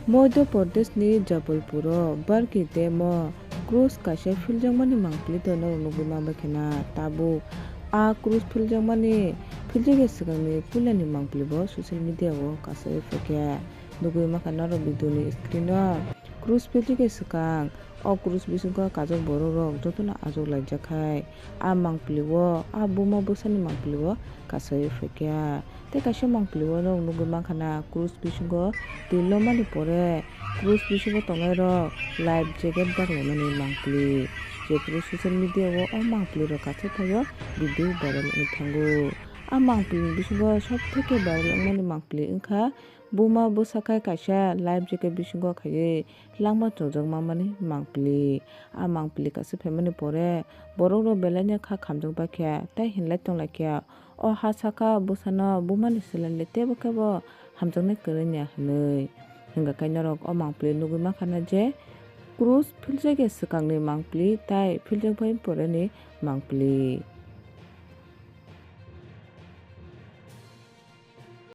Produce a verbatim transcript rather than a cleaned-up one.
Madhya Pradeshni Jabalpuro Barki Dam-o krus kaisa philjakmani mangpili dono nugwi manbaikha na tabuk. A krus philjakmani philjakya swkangni puilani mangpili bo social media-o kasawi phaikha. Nugwi mankha norok video-ni screen-o. Krus philjakya swkang o krus bisingo kajak bororok jotono achuk laijak khai. A mangpili-o, a buma bwsani mangpili-o kasawi phaikha. Tei kaisa mangpili-o norok nugwi mankha na krus bisingo twi lomani pore krus bisingo tongnairok life jacket baklaimani mangpili. Jephuru social media-o o mangpilirok kaisa thaio video viral wngwi thango. A mangpilini bisingo sob theke viral wngmani mangpili wngkha buma bwsa khai kaisa life jacket bisingo khaiwi langma chongjak manmani mangpili. A mangpili kaisa phaimani pore borokrok belaino kha khamjak baikha tei hinlai tonglaikha. O ha saka bwsano bumani swlaili teibo khe bo hamjaknai kwrwngya hwnwi. Hwnkha khe norok o mangpili nugwi mankha na je krus philjakya swkangni mangpili tei philjakbai poreni mangpili.